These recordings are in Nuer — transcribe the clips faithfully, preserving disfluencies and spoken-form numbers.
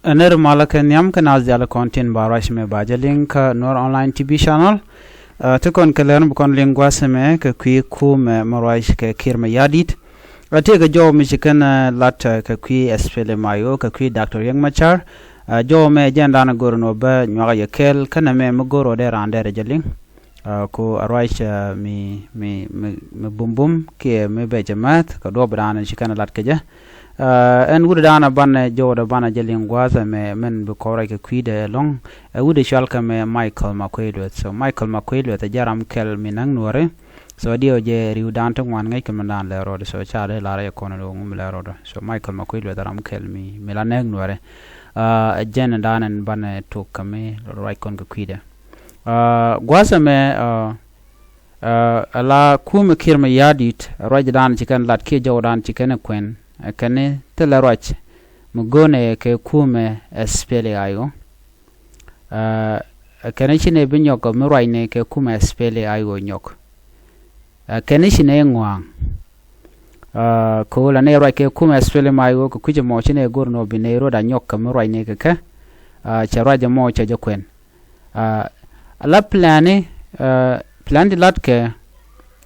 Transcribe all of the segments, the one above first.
Ɛ nɛr malä kɛ nhiam kɛ naath diaal kɔn tin ba ruac mɛ ba jɛ liŋ kä Nuer Online T V channel. Ɛ, ti kɔn kɛ lɛr bi kɔn liŋ gua̱a̱th ɛmɛ kɛ kui̱ kumɛ mɛ ruac kɛ Kiir Mayardit. Ɛ, tëëkɛ jɔw mi ci kɛn, ɛ, lat, ɛ, kɛ kui̱ S P L M I O kɛ kui̱ Doctor Riek Machar. Ɛ, jɔw mɛ jɛn dan go̱r nɔ bä nyuak yɛ kɛɛl kɛnɛ mɛ mi go̱r wä dee raan dee rɛ jɛ liŋ. Ɛ, ku a ruac, ɛ, mi, mi, mi, mi bumbum kiɛ mi bɛ jɛ mɛth kɛ duɔp dan ci kɛn lat kɛ jɛ. Ɛ, ɛn wut dan banɛ jɔw dɛ banɛ jɛ liŋ gua̱a̱th ɛmɛ mɛn bi kɔn ruac kɛ kui̱dɛ lɔŋ. Ɛ wut cual kɛ mɛ Michael Makuei Lueth. So Michael Makuei Lueth ɛ jɛ ram kɛl mi näk Nuɔri. So diɛw jɛ riw dan ti ŋuan ŋäc kɛ mi dan lɛ rɔɔd. So ca dee lar yɛ kɔn ɛ ŋum lɛ rɔɔd. So Michael Makuei Lueth ɛ ram kɛl mi, mi la näk Nuɔri. Ɛ, jɛn dan ɛn banɛ tok kɛ mi ruac kɔn kɛ kui̱dɛ. Ɛ, gua̱a̱th ɛmɛ, ɛ, ɛ, ala kumɛ Kiir Mayardit, ruac dan ci kɛn lat kiɛ jɔw dan ci kɛn kuɛn, ɛ, kɛn thilɛ ruac mi go̱nɛ kɛ kumɛ S P L M I O. Ɛ, kɛn ci nɛ bi nyɔk mi ruacnɛ kɛ kumɛ S P L M I O nyɔk. Ɛ, kɛn ci nɛ ŋua̱a̱ŋ. Ɛ, kɛ ɣöö la nɛ ruac kɛ kumɛ S P L M I O kɛ kui̱c ɛmɔ ci nɛ go̱r nɔ bi nɛ rot a nyɔk kɛ mi ruacnɛ kɛ kɛ. Ɛ, cɛ ruac ɛmɔ cɛ jɛ kuɛn. Ɛ, la plan ni, ɛ, plan ti lat kɛ,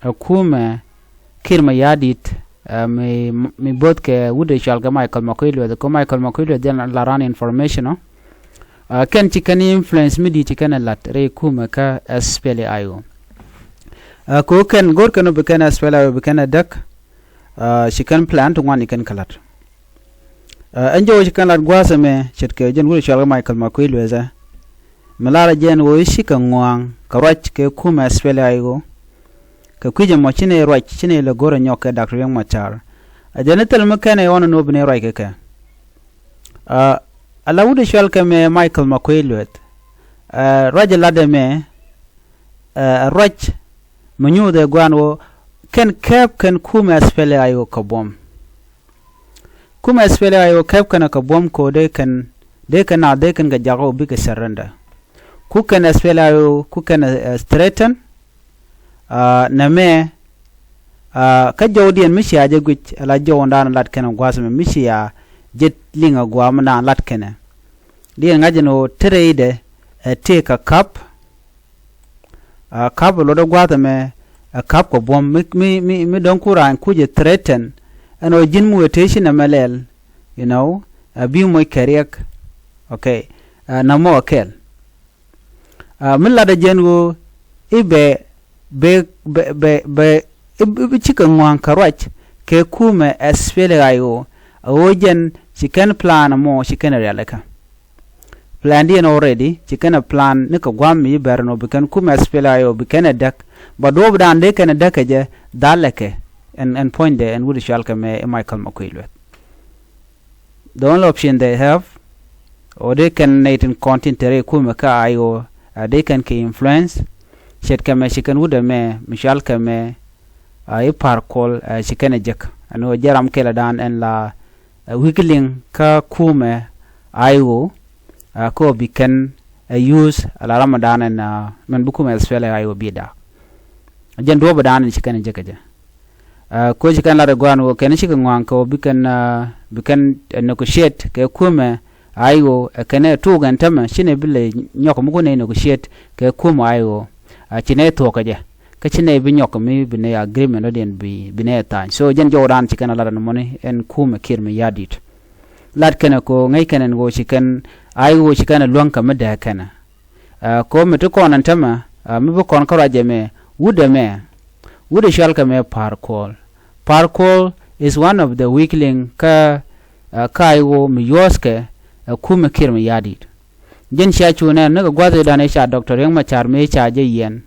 ɛ, kumɛ Kiir Mayardit, ɛ, mi, mi both kɛ wut ɛ cual kɛ Michael Makuei Lueth, kɛ Michael Makuei Lueth jɛn la ran information ɔ. Ɛ, kɛn ci kɛn influence mi di ci kɛn ɛ lat rɛy kumɛ kä S P L M I O. Ɛ, kɛ ɣöö kɛn go̱r kɛn ɔ bi kɛn S P L M I O bi kɛn ɛ däk, ɛ, ci kɛn plan ti ŋuan ci kɛn kɛ lat. Ɛ, ɛn jɔw ci kɛn lat gua̱a̱th ɛmɛ ce̱tkɛ jɛn wut ɛ cual kɛ Michael Makuei Lueth ɛ. Mi lar ɛ jɛn ɣöö i̱ cikɛ ŋua̱a̱ŋ kɛ ruac kɛ kumɛ S P L M I O. Kɛ kui̱c ɛmɔ ci nɛ ruac ci nɛ lɛ go̱r ɛ nyɔk kɛ Doctor Riek Machar. Ɛ jɛn i̱ thil mi kɛn ɛ ɣɔn ɛ nɔ bi nɛ ruac kɛ kɛ. Ɛ, ala wut ɛ cual kɛ mɛ Michael Makuei Lueth. Ɛ, ruac ɛ lat ɛmɛ, ɛ, ruac mi nyuuth ɛ gua̱a̱n ɣöö kɛn kɛp kɛn kumɛ S P L M I O kɛ buɔ̱m. Kumɛ S P L M I O kɛp kɛn kɛ buɔ̱m kɛ ɣöö dee kɛn, dee kɛn na dee kɛn kɛ jak ɣöö bikɛ surrender. Ku kɛn S P L M I O ku kɛn, ɛ, threaten, ɛ, nɛmɛ, ɛ, kä jɔwdiɛn mi cia jɛ guic ala jɔw dan lat kɛn gua̱a̱th ɛmɛ mi cia jɛ liŋ a gua̱a̱ mi dan lat kɛnɛ. Diɛn ŋa̱c ɛn ɣöö te rɛydɛ, ɛ, tëëkɛ kap. Ɛ, kap ɛ luɔt ɛ gua̱a̱th ɛmɛ, ɛ, kap kɛ buɔ̱m mi, mi, mi, mi dɔ̱ŋ ku raan kuc ɛ threaten. Ɛn ɣöö ji̱n mi wëë te ci nɛmɛ lɛl, you know, ɛ, bi moc kɛ riɛk. Okay. Ɛ, nɛmɔ ɛ kɛl. Ɛ, mi lat ɛ jɛn ɣöö i̱ bɛ, bɛ, bɛ, bɛ, bɛ, i̱, i̱, i̱ cikɛ ŋua̱a̱ŋ kɛ ruac kɛ kumɛ S P L M I O. Ɛ ɣöö jɛn ci kɛn plan ɛmɔ ci kɛn rialikä. Plan diɛn already ci kɛn ɛ plan ni kɛ gua̱a̱m mi bɛr nɔ bi kɛn kumɛ S P L M I O bi kɛn ɛ däk. Ba duɔɔp dan dee kɛn ɛ däk kɛ jɛ dhalɛ kɛ. Ɛn, ɛn puɔ̱nydɛ ɛn wut cual kɛ mɛ i̱ Michael Makuei Lueth. The only option they have, ɔ dee kɛn nɛy tin kɔn tin te rɛy kumɛ kä I O, ɛ dee kɛn kɛ influence. Ce̱tkɛ mɛ ci kɛn wut ɛmɛ mi cual kɛ mɛ, ɛ, i̱ Par Kuol, ɛ, ci kɛn ɛ jek. Ɛn ɣöö jɛ ram kɛl ɛ dan ɛn la, ɛ, weak link kä kumɛ I O, ɛ, kä ɣöö bi kɛn ɛ use ala ram ɛ dan ɛn, ɛ, mɛn bi kumɛ S P L M I O bi da̱a̱k. Jɛn duɔ̱ɔ̱p ɛ dan ɛn ci kɛn ɛ jek kɛ jɛ. Ɛ, kuec kɛn lat ɛ gua̱a̱n ɣöö kɛn cikɛ ŋɔaŋ kɛ ɣöö bi kɛn, ɛ, bi kɛn, ɛ, negotiate kɛ kumɛ I O, ɛ, kɛn ɛ tuuk ɛn tämɛ ci nɛ bi lɛ nyɔk mi kun ɛ negotiate kɛ kumɛ I O. Ɛ, ci nɛ thuɔ̱k kɛ jɛ. Kä ci nɛ bi nyɔk mi bi nɛ agreement rɔ̱diɛn bi, bi nɛ tha̱a̱ny. So jɛn jɔwdan ci kɛn ɛ lat ɛn mɔni ɛn kumɛ Kiir Mayardit. Lat kɛn ɛ kɛ ɣöö ŋäc kɛn ɛn ɣöö ci kɛn I O ci kɛn ɛ luäŋ kɛ mi dee kɛn ɛ. Ɛ, kɛ ɣöö mi ti kɔn ɛn tämɛ, ɛ, mi bi kɔn kä ruac ɛmɛ, wut ɛmɛ, wut ɛ cual kɛ mɛ Par Kuol. Par Kuol is one of the weak link kä, ɛ, kä I O mi yuɔ̱ɔ̱thkɛ, ɛ, kumɛ Kiir Mayardit. Jɛn cia cu nɛn ni kɛ gua̱th i̱ dan i̱ ca Doctor Riek Machar mi ca jɛ yiɛn.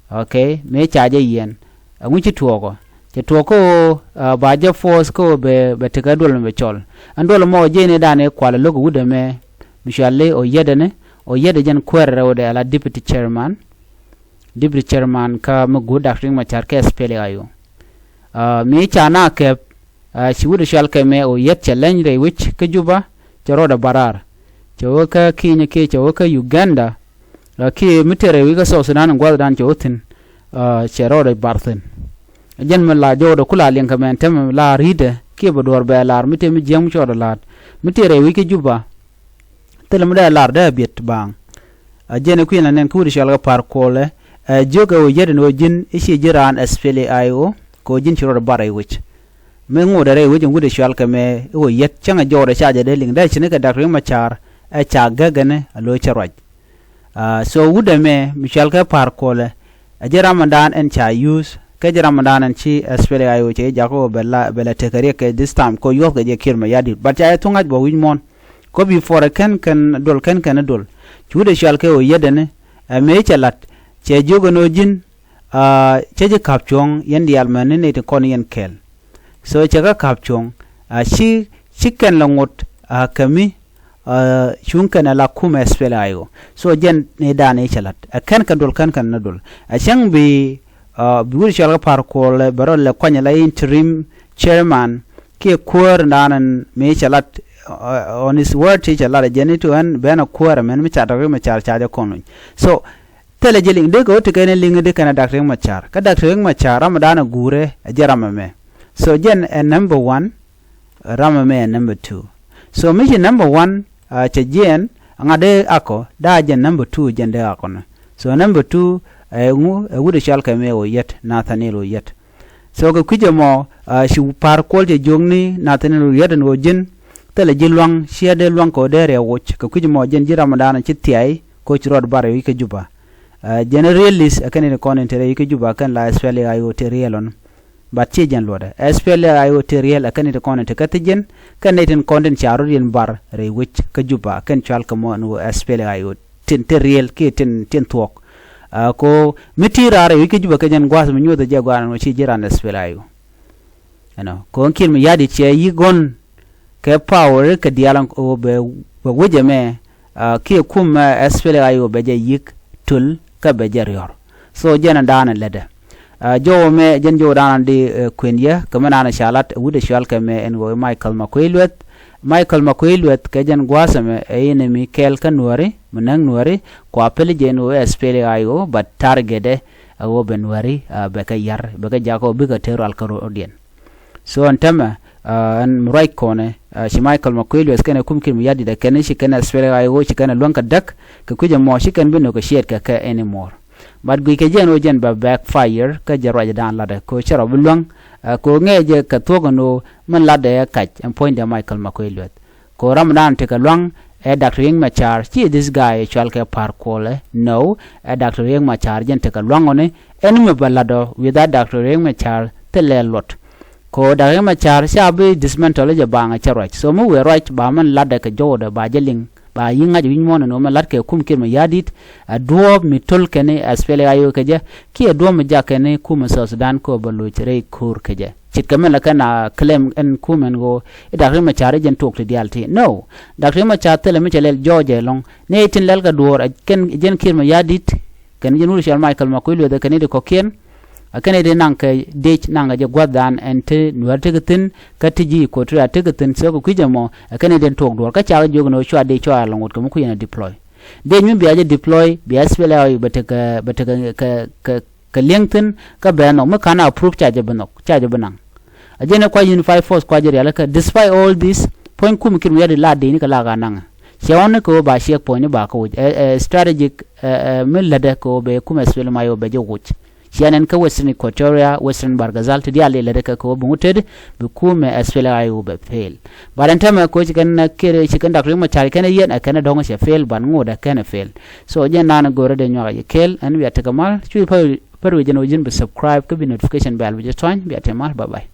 Okay, mëë ca jɛ yiɛn. Ɛŋu ci tuɔɔkɔ? Cɛ tuɔɔk kä ɣöö, ɛ, ba jɛ force kä ɣöö bɛ, bɛ tekɛ duɔl mi bɛ cɔl. Ɛn duɔl mɔ jɛ ni dan i̱ kual lo̱k wut ɛmɛ. Mi cuali Oyet ɛn, Oyet ɛ jɛn kuɛɛr rɛwdɛ ala deputy chairman. Deputy chairman kä mi guut Doctor Riek Machar kɛ S P L M I O. Ɛ, mi ca na kɛp, ɛ, ci wut cual kɛ mɛ Oyet cɛ leny rɛy wi̱c kä Juba, cɛ rɔɔdɛ barar. Cɛ wä kä Kenya kiɛ cɛ wä kä Uganda. Ɛ, kiɛ mi tëë rɛy wi̱c kä South Sudan in gua̱thdan cɛ wä thi̱n, ɛ, cɛ rɔɔdɛ bar thi̱n. Jɛn mi la jɔwdɛ ku la liɛŋ kɛ mɛn tɛmɛ la ri̱tdɛ kiɛ bɛ duɔ̱ɔ̱r bɛ lar mi tëë mi jiäŋ mi cɔɔdɛ la̱a̱t. Mi tëë rɛy wi̱c kä Juba, Thilɛ mi dee lar dee a biɛt baaŋ. A jɛn ɛ kui̱n la nɛn kä wut ɛ cɔal kɛ Par Kuɔlɛ. Ɛ jiök ɛ ɣöö yɛt ɛn ɣöö ji̱n i̱ ci ji̱ raan SPLA-IO kɛ ɣöö ji̱n ci rɔɔdɛ bar rɛy wec. Mi ŋotdɛ rɛy wec ɛn wut ɛ cɔal kɛ mɛ i̱ ɣöö yɛt cäŋ ɛ jɔwdɛ ca jɛ dee liŋ dee cini kɛ Dak Riek Machar ɛ ca gäk ɛn ɛ lo̱c cɛ ruac. Aa, so wut ɛmɛ mi cɔal kɛ Par Kuɔlɛ ɛ ji̱ ramdan ɛn ca use kɛ ji̱ ramdan ɛn ci SPLA-IO cɛ ji̱ jakä ɣöö bɛ la bɛ la tekɛ riɛk kɛ this time kɛ ɣöö yuɔthkɛ jɛ Kiir Mayardit. But ca jɛ thuŋ ŋa̱c bɛ wi̱c muɔ̱ɔ̱n. Kɔ before ɛ kɛn kɛn dol kɛn kɛn dol. Ci wut ɛ cɔal kɛ ɣöö yɛt ɛn ɛ mëë cɛ la̱t cɛ jiök ɛn ɣöö ji̱n, aa, cä ji̱ ka̱p cuɔ̱ŋ yɛn diaal mɛn ni nɛy tin kɔn yɛn kɛɛl. So cɛ kä ka̱p cuɔ̱ŋ, aa, ci ci kɛn la ŋot, aa, kɛ mi, aa, cuŋ kɛn ɛ la kumɛ SPLA-IO. So jɛn ni dan i̱ cɛ la̱t ɛ kɛn kɛn dol kɛn kɛn ni dol. Ɛ cäŋ bi, aa, bi wut cɔal kɛ Par Kuɔlɛ bɛ rɔ lɛ kuany la interim chairman kiɛ kuäär dan ɛn mi cɛ la̱t, aa, on his word ci cɛ la̱t ɛ jɛn i̱ ti ɣän ben ɛ kuäär ɛmɛn mi ca Dak Riek Machar ca jɛ kɔn luny. So thilɛ ji̱ liŋ dee kɛ ɣöö ti kɛn ɛ liŋ di kɛn ɛ Dak Riek Machar. Kä Dak Riek Machar ramɛ dan ɛ guurɛ ɛ jɛn ram ɛmɛ. So jɛn ɛ number one, ram ɛmɛ ɛ number two. So mi ci number one, aa, cɛ jiɛɛn, ŋa̱t dee akɔ, daa jɛn number two jɛn dee akɔ ni. So number two, ɛ ŋu, ɛ wut ɛ cɔal kɛ mɛ ɣöö yɛt, Nathaniel ɣöö yɛt. So kɛ kui̱c ɛmɔ, aa, ci Par Kuɔl cɛ jiök ni Nathaniel ɣöö yɛt ɛn ɣöö ji̱n, thilɛ ji̱ lua̱ŋ, ciɛ dee lua̱ŋ kɛ ɣöö dee riɛk woc, kɛ kui̱c ɛmɔ jɛn ji̱ ramdan ci thiay, kɛ ɣöö ci rɔɔdɛ bar rɛy wec kä Juba. Aa, jɛn ɛ riɛl li̱th ɛ kɛn in kɔn in te rɛy wec kä Juba kɛn la SPLA-IO te riɛl ɔn. But ci jɛn luɔtdɛ. SPLA-IO te riɛl ɛ kɛn in te kɔn in te kä thi̱ji̱n, kɛn nɛy tin kɔn tin ca rɔ̱diɛn bar rɛy wec kä Juba, kɛn cɔal kɛ mɔ ɛn ɣöö SPLA-IO tin te riɛl kiɛ tin, tin thuɔ̱k. Aa, kɛ ɣöö mi ti raar rɛy wec kä Juba kɛ jɛn gua̱a̱th mi nyuɔ̱th ɛ jɛ gua̱a̱r ɛn ɣöö ci ji̱ raan SPLA-IO. Ɛnɔ, kɛ ɣöö Kiir Mayardit cɛ yi̱k ɣɔn kɛ power kɛ diaal ɛn ɣöö bɛ, bɛ wec ɛmɛ, aa, kiɛ kumɛ SPLA-IO bɛ jɛ yi̱k töl kä bɛ jɛ riɔ̱r. So jɛn ɛn daanɛ lätdɛ. Aa, jɔw ɛmɛ jɛn jɔw daanɛ di, ɛ, kuën yɛ kɛ mi daanɛ ca lat wut ɛ cɔal kɛ mɛ ɛn ɣöö Michael Makuei Lueth. Michael Makuei Lueth kɛ jɛn gua̱a̱th ɛmɛ ɛ inɛ mi kɛɛl kä Nuääri, mi näk Nuääri, kua pɛli jɛ ɛn ɣöö SPLA-IO, but target ɛ ɣöö bɛ Nuääri, aa, bɛ kɛ yar, bɛ kɛ jakä ɣöö bikɛ te rual kä rɔ̱diɛn. So ɛn täämɛ, aa, ɛn mi ruac kɔnɛ, aa, ci Michael Makuei Lueth kɛnɛ kum Kiir Mayardit ɛ kɛn ci kɛn SPLA-IO ci kɛn ɛ luäŋ kɛ däk, kɛ kui̱c ɛmɔ ci kɛn bi negotiate kɛ kɛ anymore. But guic kɛ jɛ ɛn ɣöö jɛn bɛ backfire kä jɛ ruacdan latdɛ kɛ ɣöö cɛ rɔ bi luäŋ, aa, kɛ ɣöö ŋɛɛ jɛ kɛ thuɔ̱k ɛn ɣöö min latdɛ ɛ kac ɛn puɔ̱nydɛ Michael Makuei Lueth. Kɛ ɣöö ramdan tekɛ lua̱ŋ ɛ Doctor Riek Machar, ci this guy cɔal kɛ Par Kuɔlɛ, no, ɛ Doctor Riek Machar jɛn tekɛ lua̱ŋ ɣɔni, ɛn mi bɛ latdɔ without Doctor Riek Machar thilɛ luɔt. Kɛ ɣöö Doctor Riek Machar ca bi dismantle jɛ baaŋ ɛ cɛ ruac. So mi wëë ruac ba min latdɛ kɛ jɔwdɛ ba jɛ liŋ, ba yi̱ ŋa̱c wi̱c muɔ̱ɔ̱n ɛn ɣöö min la̱t kɛ kum Kiir Mayardit, ɛ duɔ̱ɔ̱p mi töl kɛn i̱ SPLA-IO kɛ jɛ, kiɛ duɔ̱ɔ̱p mi jak kɛn i̱ kumɛ South Sudan kɛ ɣöö bɛ loc rɛy ko̱o̱r kɛ jɛ. Ce̱tkɛ min la kɛn a claim ɛn kumɛ ɛn ɣöö i̱ Doctor Riek Machar i̱ jɛn tuɔɔk ti diaal ti. No. Doctor Riek Machar thilɛ mi cɛ lɛl jɔɔcɛ ɛlɔ̱ŋ. Ni i̱ tin lɛl kɛ duɔ̱ɔ̱r ɛ kɛn jɛn Kiir Mayardit, kɛn jɛn wut cɔal Michael Makuei Lueth ɛ kɛn i̱ di kɔ̱kiɛn. Ɛ kɛn i̱ di naŋ kɛ dec naŋ kɛ jɛ gua̱thdan ɛn ti Nuäär tekɛ thi̱n, kä ti ji̱ Equatoria tekɛ thi̱n, so kɛ kui̱c ɛmɔ, ɛ kɛn i̱ di tuɔɔk duɔ̱ɔ̱r. Kä cakɛ jiök ni ɣöö cua dec cua ɛlɔ̱ŋ wut kɛ mi kui̱c ɛn a deploy. Dec mi bia jɛ deploy, bia SPLA-IO bɛ tekɛ, bɛ tekɛ kɛ, kɛ, kɛ li̱eŋ thi̱n, kä bɛ nhɔk, mi ka̱n a approve ca jɛ bi nhɔk, ca jɛ bi naŋ. A jɛn ɛ kua Unified Force kua jɛ rialikä, despite all this, puɔ̱ny kum Kiir Mayardit la dec ni kɛ la ka naŋ. Cɛ ɣɔn ni kɛ ɣöö ba ciɛk puɔ̱ny ni ba kä woc. Ɛ, ɛ, strategic, ɛ, ɛ, mi lätdɛ kɛ ɣöö bɛ kum SPLM-IO bɛ jɛ woc. Ciɛ nɛn kä Western Equatoria, Western Bahr el Ghazal, ti diaal di lätdɛ kɛ kɛ ɣöö bi ŋut tetdi, bi kum ɛ SPLA-IO bɛ fail. But ɛn täämɛ kɛ ɣöö ci kɛn kɛ, ci kɛn Doctor Riek Machar kɛn ɛ yɛn, ɛ kɛn ɛ dɔ̱ŋ cɛ fail, but ŋotdɛ kɛn ɛ fail. So, jɛn naan go̱rä dee nyuak a jɛ kɛɛl, ɛn bia tekɛ mal, cuy pär, pär wi̱c jɛn ɣöö ji̱n bi subscribe, kä bi notification bell bi jɛ tuany, bia tekɛ mal, bye bye.